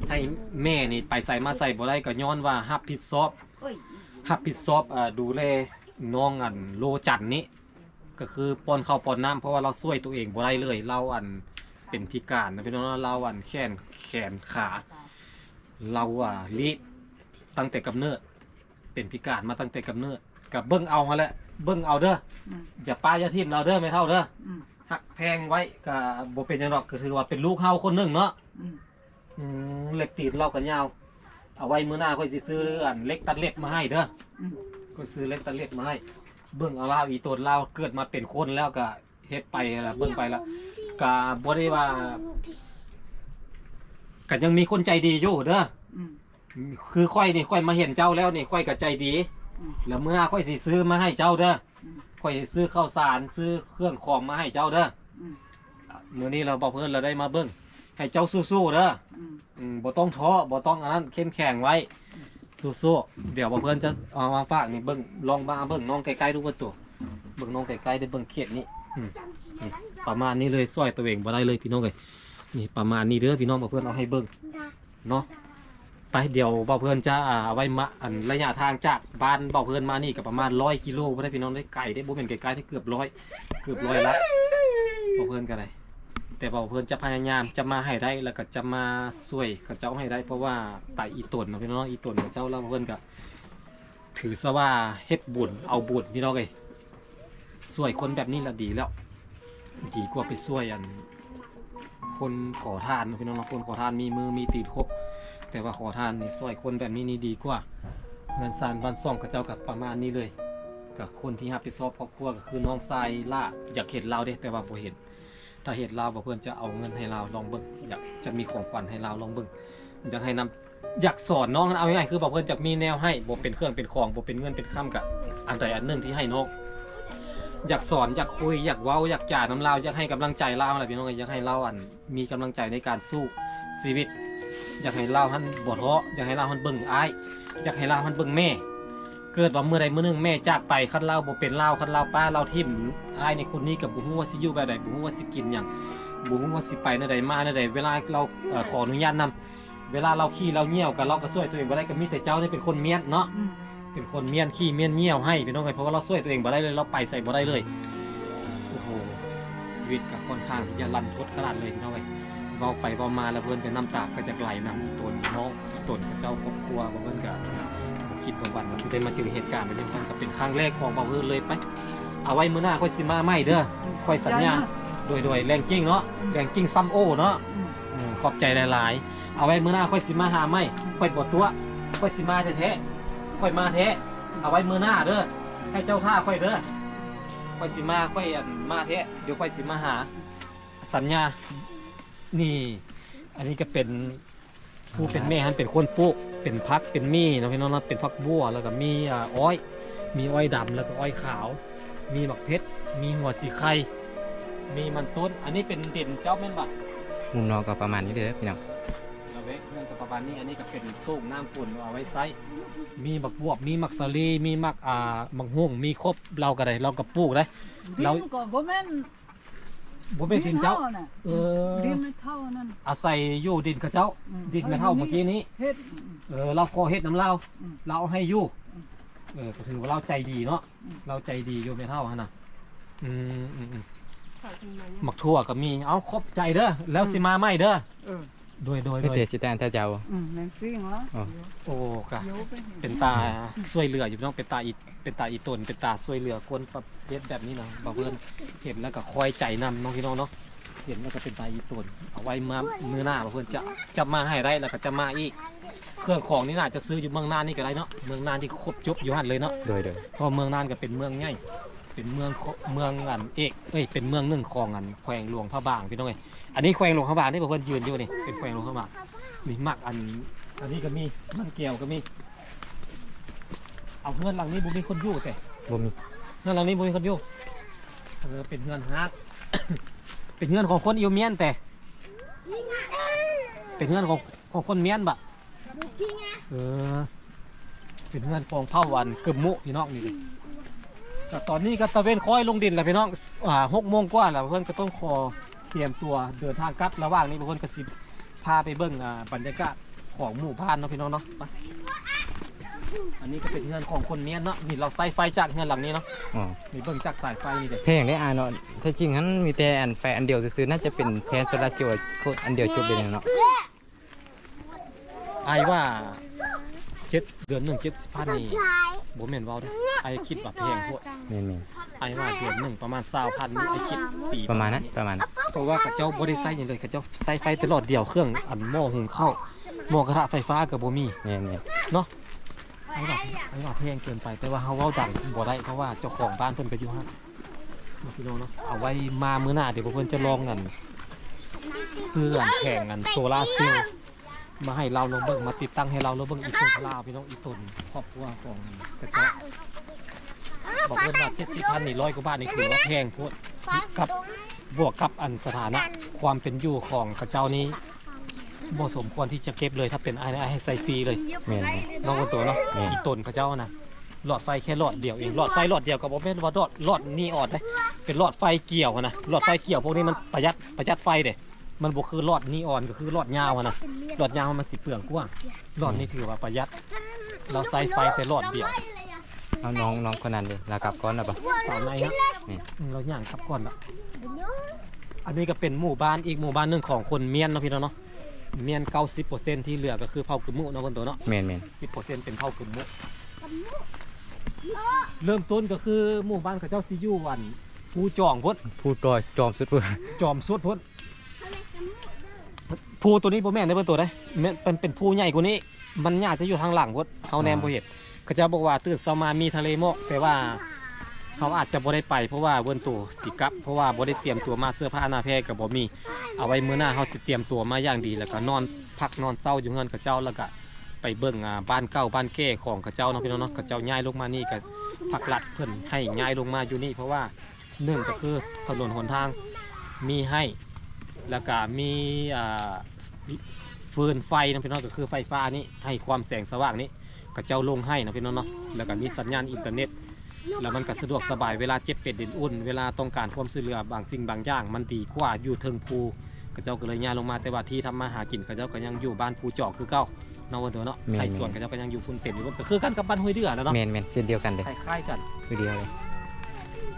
ໃຫ້ແມ່ນີ້ໄປໃສມາໃສບໍ່ໄດ້ ກໍຍ້ອນວ່າຮັບຜິດຊອບ ເອີຍ ຮັບຜິດຊອບ ເອີ ດູແລ ນ້ອງອັນໂລຈັນນີ້ ກໍຄືປ້ອນເຂົ້າປ້ອນນ້ຳ ເພາະວ່າລາວຊ່ວຍຕົວເອງບໍ່ໄດ້ເລີຍ. ລາວອັນເປັນພິການນະພີ່ນ້ອງເນາະ, ລາວອັນແຂນ ແຂນຂາ ລາວອາລີບຕັ້ງແຕ່ກຳເນີດ ເປັນພິການມາຕັ້ງແຕ່ກຳເນີດ ກໍເບິ່ງເອົາຫັ້ນແຫຼະ ເບິ່ງເອົາເດີ. ອືມ ຢ່າປະຢ່າຖິ້ມລາວເດີແມ່ເຖົ້າເດີ. ອືມ ຮັກແພງໄວ້ກໍບໍ່ເປັນຫຍັງດອກ ກໍຖືວ່າເປັນລູກເຮົາຄົນໜຶ່ງເນາະ. ອືມ ອືມ ເລັບຕີນລາວກໍຍາວ. ເອົາໄວ້ມື້ໜ້າຂ້ອຍຊິຊື້ອັນເຫຼັກຕັດເລັບມາໃຫ້ເດີ. ອືມ ຂ້ອຍຊື້ເຫຼັກຕັດເລັບມາໃຫ້. ເບິ່ງເອົາລາວ ອີ່ຕົນລາວເກີດມາເປັນຄົນແລ້ວກໍເຮັດໄປລະ ເບິ່ງໄປລະ ກໍບໍ່ໄດ້ວ່າ ກໍຍັງມີຄົນໃຈດີຢູ່ເດີ. ອືມ ຄືຂ້ອຍນີ້ ຂ້ອຍມາເຫັນເຈົ້າແລ້ວນີ້ ຂ້ອຍກໍໃຈດີ. ອືມ ແລ້ວມື້ໜ້າຂ້ອຍຊິຊື້ມາໃຫ້ເຈົ້າເດີ. ອືມ ຂ້ອຍຊິຊື້ເຂົ້າສານ ຊື້ເຄື່ອງຂອງມາໃຫ້ເຈົ້າເດີ. ອືມ ມື້ນີ້ລາວ ບ່າວເພິ່ນລາວໄດ້ມາເບິ່ງ ໃຫ້ເຈົ້າສູ້ໆເດີ. ອືມ ອືມ ບໍ່ຕ້ອງທໍ້ ບໍ່ຕ້ອງອັນນັ້ນ ເຂັ້ມແຂງໄວ້. ອືມ ສູ້ໆ. ດຽວບ່າວເພິ່ນຈະເອົາມາຝາກນີ້ເບິ່ງ ລອງມາເບິ່ງນ້ອງໃກ້ໆດູເບິ່ງໂຕ ເບິ່ງນ້ອງໃກ້ໆເດີ ເບິ່ງເຂດນີ້. ອືມ ນີ້ປະມານນີ້ເລີຍ ຊ່ວຍຕົວເອງບໍ່ໄດ້ເລີຍພີ່ນ້ອງເອີຍ. ນີ້ປະມານນີ້ເດີພີ່ນ້ອງ ບ່າວເພິ່ນເອົາໃຫ້ເບິ່ງເນາະ. ໄປ ດຽວບ່າວເພິ່ນຈະ ອ່າ ໄວ້ມາ ອັນໄລຍະທາງຈາກບ້ານບ່າວເພິ່ນມານີ້ກໍປະມານຮ້ອຍກິໂລພຸ້ນເດ້ພີ່ນ້ອງເດ້ ໄກເດ້ ບໍ່ແມ່ນໃກ້ໆເດ້ ເກືອບຮ້ອຍ ເກືອບຮ້ອຍລະ ບ່າວເພິ່ນກໍໄດ້. ແຕ່ບ່າວເພິ່ນຈະພະຍາຍາມຈະມາໃຫ້ໄດ້ ແລ້ວກໍຈະມາຊ່ວຍເຂົາເຈົ້າໃຫ້ໄດ້ ເພາະວ່າຕາອີ່ຕົນເນາະພີ່ນ້ອງເນາະ ອີ່ຕົນເຂົາເຈົ້າ ລາວ ບ່າວເພິ່ນກໍ ຖືຊະວ່າເຮັດບຸນເອົາບຸນພີ່ນ້ອງເອີຍ. ຊ່ວຍຄົນແບບນີ້ລະດີແລ້ວ ດີກວ່າໄປຊ່ວຍອັນ ຄົນຂໍທານເນາະພີ່ນ້ອງເນາະ. ຄົນຂໍທານມີມືມີຕີນຄົບ ແຕ່ວ່າຂໍທານນີ້ ຊ່ວຍຄົນແບບນີ້ນີ້ດີກວ່າ. ເຮືອນຊານບ້ານຊ່ອງເຂົາເຈົ້າກໍປະມານນີ້ເລີຍ ກໍຄົນທີ່ຮັບຜິດຊອບຄອບຄົວກໍຄືນ້ອງຊາຍຫຼ້າ ຢາກເຫັນລາວເດ້ ແຕ່ວ່າບໍ່ເຫັນ. ຖ້າເຫັນລາວ ບ່າວເພິ່ນຈະເອົາເງິນໃຫ້ລາວລອງເບິ່ງ ຢາກຈະມີຂອງຂວັນໃຫ້ລາວລອງເບິ່ງ ຢາກໃຫ້ນຳ ຢາກສອນນ້ອງ ເອົາງ່າຍໆ ຄືບ່າວເພິ່ນຢາກມີແນວໃຫ້ ບໍ່ເປັນເຄື່ອງເປັນຂອງ ບໍ່ເປັນເງິນເປັນຄຳ ກະອັນໃດອັນໜຶ່ງທີ່ໃຫ້ນ້ອງ ຢາກສອນ ຢາກຄຸຍ ຢາກເວົ້າ ຢາກຈານຳລາວ ຢາກໃຫ້ກຳລັງໃຈລາວຫັ້ນແຫຼະພີ່ນ້ອງເອີຍ. ຢາກໃຫ້ລາວ ອັນ ມີກຳລັງໃຈໃນການສູ້ຊີວິດ ຢາກໃຫ້ລາວຫັ້ນບໍ່ທໍ້ ຢາກໃຫ້ລາວຫັ້ນເບິ່ງອ້າຍ ຢາກໃຫ້ລາວຫັ້ນເບິ່ງແມ່. ເກີດວ່າມື້ໃດມື້ໜຶ່ງແມ່ຈາກໄປ ຄັນລາວບໍ່ເປັນລາວ ຄັນລາວປ້າລາວຖິ້ມອ້າຍໃນຄົນນີ້ ກໍບໍ່ຮູ້ວ່າຊິຢູ່ແບບໃດ ບໍ່ຮູ້ວ່າຊິກິນຫຍັງ ບໍ່ຮູ້ວ່າຊິໄປແນວໃດມາແນວໃດ. ເວລາລາວ ເອີ ຂໍອະນຸຍາດນຳ ເວລາລາວຂີ້ລາວຍ່ຽວ ກໍລາວກໍຊ່ວຍຕົວເອງບໍ່ໄດ້ ກໍມີແຕ່ເຈົ້ານີ້ເປັນຄົນມ້ຽນເນາະ. ອືມ ເປັນຄົນມ້ຽນຂີ້ມ້ຽນຍ່ຽວໃຫ້ພີ່ນ້ອງເອີຍ ເພາະວ່າລາວຊ່ວຍຕົວເອງບໍ່ໄດ້ເລີຍ ລາວໄປໃສບໍ່ໄດ້ເລີຍ. ໂອ້ໂຫ ຊີວິດກໍຄ່ອນຂ້າງທີ່ຈະລັນທົດຂະໜາດເລີຍພີ່ນ້ອງເອີຍ. ເວົ້າໄປເວົ້າມາແລ້ວເພິ່ນກໍນ້ຳຕາກໍຈະໄຫຼນຳ ອີ່ຕົນນ້ອງ ອີ່ຕົນເຂົາເຈົ້າຄອບຄົວ ເພິ່ນກໍບໍ່ຄິດບໍ່ຝັນວ່າຊິໄດ້ມາເຈີເຫດການແບບນີ້. ມັນກໍເປັນຄັ້ງແລກຂອງບ່າວເພິ່ນເລີຍ. ໄປ ເອົາໄວ້ມື້ໜ້າຂ້ອຍຊິມາໃໝ່ເດີ ຂ້ອຍສັນຍາ. ໂດຍໆ ແລງກິ້ງເນາະ ແລງກິ້ງຊຳໂອເນາະ. ອືມ ຂອບໃຈຫຼາຍໆ. ເອົາໄວ້ມື້ໜ້າຂ້ອຍຊິມາຫາໃໝ່ ຂ້ອຍບໍ່ຕົວະ ຂ້ອຍຊິມາແທ້ໆ ຂ້ອຍມາແທ້. ເອົາໄວ້ມື້ໜ້າເດີ ໃຫ້ເຈົ້າຖ້າຂ້ອຍເດີ ຂ້ອຍຊິມາ ຂ້ອຍ ອັນ ມາແທ້ ດຽວຂ້ອຍຊິມາຫາ ສັນຍາ. ນີ້ ອັນນີ້ກໍເປັນ ຜູ້ເປັນແມ່ຫັ້ນເປັນຄົນປູກ ເປັນຜັກເປັນໝີ່ເນາະພີ່ນ້ອງເນາະ ເປັນຜັກບົ່ວ ແລ້ວກໍມີ ອ່າ ອ້ອຍ ມີອ້ອຍດຳ ແລ້ວກໍອ້ອຍຂາວ ມີໝາກເຜັດ ມີຫົວສີໄຄ ມີມັນຕົ້ນ. ອັນນີ້ເປັນດິນເຈົ້າແມ່ນບໍ່? ມຸມນອກກໍປະມານນີ້ເດີພີ່ນ້ອງ ລະແວກເຮືອນກໍປະມານນີ້. ອັນນີ້ກໍເປັນໂຕ່ງນ້ຳຝົນເອົາໄວ້ໃຊ້ ມີໝາກບວບ ມີໝາກສາລີ ມີໝາກ ອ່າ ໝາກຫຸ່ງ ມີຄົບ. ລາວກໍໄດ້ ລາວກໍປູກໄດ້ ດິນກໍບໍ່ແມ່ນ ບໍ່ແມ່ນດິນເຈົ້າ ເອີ ດິນແມ່ເຖົ້ານັ້ນ ອາໄສຢູ່ດິນເຂົາເຈົ້າ ອືມ ດິນແມ່ເຖົ້າເມື່ອກີ້ນີ້ ເຮັດ ເອີ ລາວຂໍເຮັດນຳລາວ ອືມ ລາວເອົາໃຫ້ຢູ່ ອືມ ເອີ ກໍຖືວ່າລາວໃຈດີເນາະ ອືມ ລາວໃຈດີຢູ່ແມ່ເຖົ້າຫັ້ນນະ ອືມ ອືມ ອືມ ໝາກຖົ່ວກໍມີ ເອົາ ຂອບໃຈເດີ ແລ້ວ ອືມ ຊິມາໃໝ່ເດີ ເອີ ໂດຍ ໂດຍ ໂດຍ ເຮັດເດຊິແຕນແທ້ເຈົ້າ ອືມ ແມ່ນຈິງເນາະ ໂອ້ ກໍເປັນຕາຊ່ວຍເຫຼືອຢູ່ເນາະ ເປັນຕາອີ່ ເປັນຕາອີ່ຕົນ ເປັນຕາຊ່ວຍເຫຼືອຄົນປະເພດແບບນີ້ນະ ບ່າວເພິ່ນເຫັນແລ້ວກໍຄອຍໃຈນຳເນາະ ພີ່ນ້ອງເນາະ ເຫັນແລ້ວກໍເປັນຕາອີ່ຕົນ. ເອົາໄວ້ມາມື້ໜ້າ ບ່າວເພິ່ນຈະ ຈະມາໃຫ້ໄດ້ ແລ້ວກໍຈະມາອີກ ເຄື່ອງຂອງນີ້ໜ້າຈະຊື້ຢູ່ເມືອງນ່ານນີ້ກໍໄດ້ເນາະ ເມືອງນ່ານທີ່ຄົບຈົບຢູ່ຫັ້ນເລີຍເນາະ ໂດຍ ໂດຍ ເພາະເມືອງນ່ານກໍເປັນເມືອງໃຫຍ່ ເປັນເມືອງ ເມືອງອັນເອກ ເອີຍ ເປັນເມືອງໜຶ່ງຂອງອັນແຂວງຫຼວງພະບາງ ພີ່ນ້ອງເອີຍ. ອັນນີ້ແຂວງຫຼວງພະບາງເດ້ ເພິ່ນຢືນຢູ່ນີ້ ເປັນແຂວງຫຼວງພະບາງ. ນີ້ໝາກອັນ ອັນນີ້ກໍມີ ມັນແກ້ວກໍມີ. ເອົາ ເຮືອນຫຼັງນີ້ບໍ່ມີຄົນຢູ່ແຕ່? ບໍ່ມີ. ເຮືອນຫຼັງນີ້ບໍ່ມີຄົນຢູ່. ເອີ ເປັນເຮືອນຮ້າງ ເປັນເຮືອນຂອງຄົນອິວມຽນແຕ່? ເປັນເຮືອນຂອງ ຂອງຄົນມຽນບະ? ເອີ ເປັນເຮືອນຂອງເຜົ່າອັນກຶມມຸ ພີ່ນ້ອງນີ້. ກໍຕອນນີ້ກໍຕາເວັນຄ້ອຍລົງດິນແລ້ວ ພີ່ນ້ອງ ອ່າ ຫົກໂມງກວ່າແລ້ວ ເພິ່ນກໍຕ້ອງຂໍກຽມຕົວເດີນທາງກັບ. ລະຫວ່າງນີ້ ເພິ່ນກໍຊິພາໄປເບິ່ງ ອ່າ ບັນຍາກາດຂອງໝູ່ບ້ານເນາະ ພີ່ນ້ອງເນາະ. ໄປ. ອັນນີ້ກໍເປັນເຮືອນຂອງຄົນມ້ຽນເນາະ. ນີ້ລາວໃຊ້ໄຟຈາກເຮືອນຫຼັງນີ້ເນາະ. ອໍ ນີ້ເບິ່ງຈາກສາຍໄຟນີ້ເດ້. ແພງເດ້ອ້າຍເນາະ. ແທ້ຈິງຫັ້ນມີແຕ່ອັນໄຟອັນດຽວຊື່ໆ ໜ້າຈະເປັນແຜງໂຊລາເຊວອັນດຽວຈົບເລີຍເນາະ. ອ້າຍວ່າເຈັດ ເດືອນໜຶ່ງເຈັດສິບພັນນີ້ ບໍ່ແມ່ນເວົ້າເດ້. ອ້າຍຄິດວ່າແພງໂພດ. ແມ່ນໆ. ອ້າຍວ່າເດືອນໜຶ່ງປະມານຊາວພັນນີ້ ອ້າຍຄິດຕີ ປະມານນັ້ນ ປະມານນັ້ນ. ເພາະວ່າເຂົາເຈົ້າບໍ່ໄດ້ໃຊ້ຫຍັງເລີຍ, ເຂົາເຈົ້າໃຊ້ໄຟແຕ່ຫຼອດດຽວ, ເຄື່ອງອັນໝໍ້ຫຸງເຂົ້າ ໝໍ້ກະທະໄຟຟ້າກໍບໍ່ມີ. ແມ່ນໆ. ເນາະ. ອ້າຍວ່າ ອ້າຍວ່າແພງເກີນໄປ, ແຕ່ວ່າເຮົາເວົ້າດັງບໍ່ໄດ້ ເພາະວ່າເຈົ້າຂອງບ້ານເພິ່ນກໍຢູ່ຫັ້ນ. ເນາະ ພີ່ນ້ອງເນາະ, ເອົາໄວ້ມາມື້ໜ້າ ດຽວພວກເພິ່ນຈະລອງກັນ ຊື້ອັນແຜງອັນໂຊລາເຊວມາໃຫ້ລາວລອງເບິ່ງ, ມາຕິດຕັ້ງໃຫ້ລາວລອງເບິ່ງ. ອີ່ຕົນລາວ ພີ່ນ້ອງ, ອີ່ຕົນຄອບຄົວຂອງກະເຈົ້າ ບອກເພິ່ນວ່າເຈັດສິບພັນນີ້ ຮ້ອຍກວ່າບາດນີ້ ຖືວ່າແພງໂພດ, ກັບ ບວກກັບອັນສະຖານະຄວາມເປັນຢູ່ຂອງເຂົາເຈົ້ານີ້ ບໍ່ສົມຄວນທີ່ຈະເກັບເລີຍ. ຖ້າເປັນອ້າຍ ອ້າຍໃຫ້ໃຊ້ຟຣີເລີຍ. ແມ່ນໆ. ເນາະ ຄົນໂຕເນາະ. ແມ່ນ. ອີ່ຕົນເຂົາເຈົ້ານະ ຫຼອດໄຟແຄ່ຫຼອດດຽວເອງ, ຫຼອດໄຟຫຼອດດຽວກໍບໍ່ແມ່ນວ່າຫຼອດ ຫຼອດນີອອນເດ້, ເປັນຫຼອດໄຟກ່ຽວຫັ້ນນະ. ຫຼອດໄຟກ່ຽວພວກນີ້ມັນປະຢັດ ປະຢັດໄຟເດ້, ມັນບໍ່ຄືຫຼອດນີອອນ ກໍຄືຫຼອດຍາວຫັ້ນນະ. ຫຼອດຍາວມັນຊິເປືອງກວ່າ, ຫຼອດນີ້ຖືວ່າປະຢັດ. ລາວໃຊ້ໄຟແຕ່ຫຼອດດຽວ. ເອົາ ນ້ອງ ນ້ອງຄົນນັ້ນເດ ລາວກັບກ່ອນແລ້ວບໍ່? ສາວໃນຮະ? ແມ່ນ. ອືມ ລາວຍ່າງກັບກ່ອນລະ. ອັນນີ້ກໍເປັນໝູ່ບ້ານອີກໝູ່ບ້ານໜຶ່ງຂອງຄົນມ້ຽນເນາະ ພີ່ນ້ອງເນາະ. ມ້ຽນເກົ້າສິບເປີເຊັນ ທີ່ເຫຼືອກໍຄືເຜົ່າກຶມມຸເນາະ ເພິ່ນໂຕເນາະ. ແມ່ນໆ. ສິບເປີເຊັນເປັນເຜົ່າກຶມມຸ. ເລີ່ມຕົ້ນກໍຄືໝູ່ບ້ານເຂົາເຈົ້າຊິຢູ່ອັນພູຈອງພຸ້ນ, ພູຕໍ່ຈອມສຸດພຸ້ນ, ຈອມສຸດພຸ້ນ. ພູໂຕນີ້ບໍ່ແມ່ນເດ້ ເພິ່ນໂຕເດ້, ແມ່ນ ເປັນ ເປັນພູໃຫຍ່ກວ່ານີ້. ມັນໜ້າຈະຢູ່ທາງຫຼັງພຸ້ນ, ເຮົາແນມ ອ່າ ບໍ່ເຫັນ. ເຂົາເຈົ້າບອກວ່າຕື່ນເຊົ້າມາມີທະເລໝອກ, ແຕ່ວ່າເຮົາອາດຈະບໍ່ໄດ້ໄປ ເພາະວ່າເພິ່ນໂຕຊິກັບ, ເພາະວ່າບໍ່ໄດ້ຕຽມຕົວມາ, ເສື້ອຜ້າໜ້າແພກໍບໍ່ມີ. ເອົາໄວ້ມື້ໜ້າເຮົາຊິຕຽມຕົວມາຢ່າງດີ ແລ້ວກໍນອນພັກນອນເຊົາຢູ່ເຮືອນເຂົາເຈົ້າ, ແລ້ວກໍໄປເບິ່ງ ອ່າ ບ້ານເກົ່າບ້ານແກ່ຂອງເຂົາເຈົ້າເນາະ ພີ່ນ້ອງເນາະ. ເຂົາເຈົ້າຍ້າຍລົງມານີ້ກໍພັກລັດເພິ່ນໃຫ້ຍ້າຍລົງມາຢູ່ນີ້ ເພາະວ່າ ໜຶ່ງກໍຄືຖະໜົນຫົນທາງມີໃຫ້ ແລ້ວກະມີ ອ່າ ຟືນໄຟນຳ ພີ່ນ້ອງ, ກໍຄືໄຟຟ້ານີ້ ໃຫ້ຄວາມແສງສະຫວ່າງນີ້ ເຂົາເຈົ້າລົງໃຫ້ນຳ ພີ່ນ້ອງເນາະ. ແລ້ວກະມີສັນຍານອິນເຕີເນັດ ແລ້ວມັນກະສະດວກສະບາຍ ເວລາເຈັບເປັນດິນອຸ່ນ ເວລາຕ້ອງການຄວາມຊ່ວຍເຫຼືອບາງສິ່ງບາງຢ່າງ ມັນດີກວ່າຢູ່ເທິງພູ. ເຂົາເຈົ້າກໍເລີຍຍ້າຍລົງມາ, ແຕ່ວ່າທີ່ທຳມາຫາກິນເຂົາເຈົ້າກໍຍັງຢູ່ບ້ານພູຈອກຄືເກົ່າເນາະ ເພິ່ນໂຕເນາະ. ແມ່ນໆ. ໄຮ່ສວນເຂົາເຈົ້າກໍຍັງຢູ່ພຸ້ນເຕັມຢູ່ພຸ້ນ, ກໍຄືກັນກັບບ້ານຫ້ວຍເດືອນນະເນາະ. ແມ່ນໆ ເຊັ່ນດຽວກັນເລີຍ, ຄ້າຍໆກັນ ຄືດຽວເລີຍ.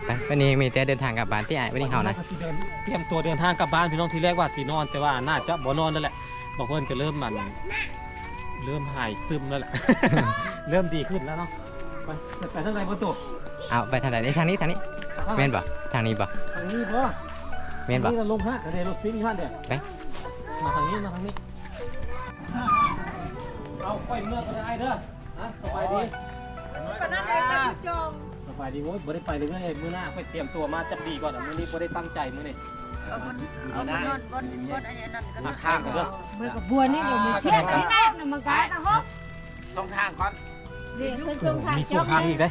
ໄປ ວັນນີ້ມີແຕ່ເດີນທາງກັບບ້ານຕິອ້າຍ, ວັນນີ້ເຮົານະ ກໍຊິເດີນ ຕຽມຕົວເດີນທາງກັບບ້ານ ພີ່ນ້ອງ. ທີແລກວ່າຊິນອນ ແຕ່ວ່າໜ້າຈະບໍ່ນອນແລ້ວແຫຼະ, ບາງຄົນກໍເລີ່ມ ອັນ ເລີ່ມຫາຍຊຶມແລ້ວແຫຼະ, ເລີ່ມດີຂຶ້ນແລ້ວເນາະ. ໄປ ໄປທາງໃດບໍ່ໂຕ? ເອົາ ໄປທາງໃດນີ້? ທາງນີ້ ທາງນີ້. ທາງ ແມ່ນບໍ່? ທາງນີ້ບໍ່? ທາງນີ້ບໍ່? ແມ່ນບໍ່? ນີ້ລະລົງຮາກກະໄດ້ລົດຊິງຢູ່ຫັ້ນເດ້. ໄປ ມາທາງນີ້ ມາທາງນີ້. ເອົາ ຂ້ອຍເມືອກ່ອນເດີອ້າຍເດີ. ຮະ ສະບາຍດີ. ປານນັ້ນເອງ ໄປຜູ້ຈອງ. ສະບາຍດີ. ໂອ້ຍ ບໍ່ໄດ້ໄປເລີຍ, ມື້ໜ້າຂ້ອຍຕຽມຕົວມາຈັກດີກ່ອນ. ມື້ນີ້ບໍ່ໄດ້ຕັ້ງໃຈມື້ນີ້. ເອົາ ບໍ່ ບໍ່ນອນ ບໍ່ ບໍ່ອັນນັ້ນກໍ ຫາທາງເດີ. ເບິ່ງກະບວນນີ້ ບໍ່ມີເຊຍນນີ້ນະ ມັນກະ ສົ່ງທາງກ່ອນ. ເດ້ ເພິ່ນສົ່ງທາງ ມີສົ່ງທາງອີກເດ້.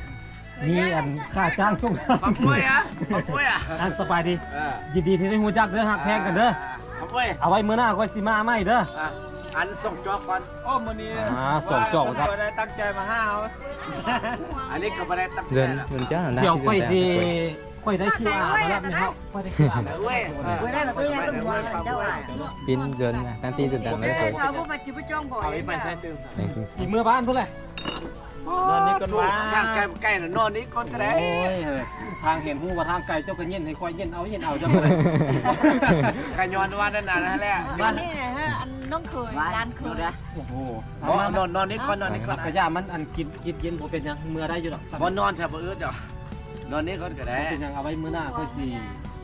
ມີອັນຄ່າຈ້າງສົ່ງທາງ. ຂອບຄຸນອະ ຂອບຄຸນອະ. ອັນ ສະບາຍດີ. ເອີ ຍິນດີທີ່ໄດ້ຮູ້ຈັກເດີ, ຮັກແພງກັນເດີ. ເອີ ຂອບຄຸນ. ເອົາໄວ້ມື້ໜ້າຂ້ອຍຊິມາໃໝ່ເດີ. ອ່າ ອັນ ສົ່ງຈອກກ່ອນ. ໂອ້ ມື້ນີ້ ອ່າ ສົ່ງຈອກວ່າ ບໍ່ໄດ້ຕັ້ງໃຈມາຫາເຮົາ. ອັນນີ້ກໍບໍ່ໄດ້ຕັ້ງໃຈ. ເງິນ ເງິນຈ້ານະ. ດຽວຂ້ອຍຊິ ຂ້ອຍໄດ້ຄິວອາ ມາແລ້ວແມ່ນເຮົາ, ຂ້ອຍໄດ້ຄິວອາ ເອີ ເວີຍ ເອີ ບໍ່ໄດ້ ບໍ່ໄດ້ ບໍ່ໄດ້ ບໍ່ໄດ້ ບໍ່ໄດ້ ປິ່ນເງິນນະ ຕັ້ງທີ່ສຸດ ເອົາ ເອົາ ເອົາ ໄປໃສ່ຕື່ມ. ຊິເມືອບ້ານພຸ້ນແຫຼະ. ນອນນີ້ກ່ອນວ່າ ທາງໄກ ໄກນະ ນອນນີ້ກ່ອນກໍໄດ້. ໂອ້ຍ ທາງເຫັນຮູ້ວ່າທາງໄກ ເຈົ້າກໍເຢັນໃຫ້ຂ້ອຍເຢັນເອົາ ເຢັນເອົາ ເຈົ້າກໍໄດ້. ກະຍ້ອນວ່ານັ້ນນະ ຫັ້ນແຫຼະ. ອັນນີ້ນະ ອັນນ້ອງເຂີຍ ຫຼານເຂີຍ. ໂອ້ໂຫ ເອົາມາ ນອນ ນອນນີ້ກ່ອນ ນອນນີ້ກ່ອນ. ກະຢ່າມັນ ອັນ ກິນ ກິນເຢັນບໍ່ເປັນຫຍັງ ເມືອໄດ້ຢູ່ດອກ. ບໍ່ ນອນແທ້ ບໍ່ອຶດດອກ. ນອນນີ້ກ່ອນກໍໄດ້ ບໍ່ເປັນຫຍັງ. ເອົາໄວ້ມື້ໜ້າຂ້ອຍຊ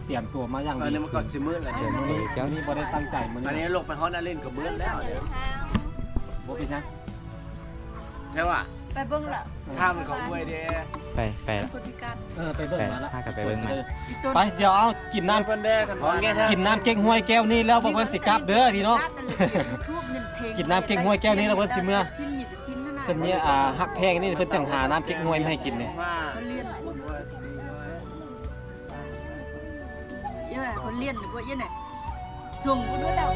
ິຕຽມຕົວມາຢ່າງດີ. ເອີ ນີ້ມັນກໍຊິມືດແລ້ວ. ເອີ ມື້ນີ້ ມື້ນີ້ບໍ່ໄດ້ຕັ້ງໃຈ. ມື້ນີ້ ອັນນີ້ລົງໄປຮອດນາລິນກໍມືດແລ້ວ. ບໍ່ເປັນຫຍັງ. ແຕ່ວ່າ ໄປເບິ່ງລະ ຖ້າມັນກໍຫ້ວຍເດ້. ໄປ ໄປລະ ຄົນພິການ. ເອີ ໄປເບິ່ງມາລະ ພາກັນໄປເບິ່ງມາ. ໄປ ດຽວເອົາກິນນ້ຳ ກິນນ້ຳເກັກຫ້ວຍແກ້ວນີ້ແລ້ວ ພວກເພິ່ນຊິກັບເດີພີ່ນ້ອງ. ກິນນ້ຳເກັກຫ້ວຍແກ້ວນີ້ແລ້ວເພິ່ນຊິເມືອ. ເພິ່ນມີ ອ່າ ຮັກແພງນີ້ ເພິ່ນຈັ່ງຫານ້ຳເກັກຫ້ວຍມາໃຫ້ກິນນີ້. ເອີ ເພິ່ນລ້ຽນບໍ່ເອີຍ ສົ່ງບໍ່ໄດ້ແລ້ວ.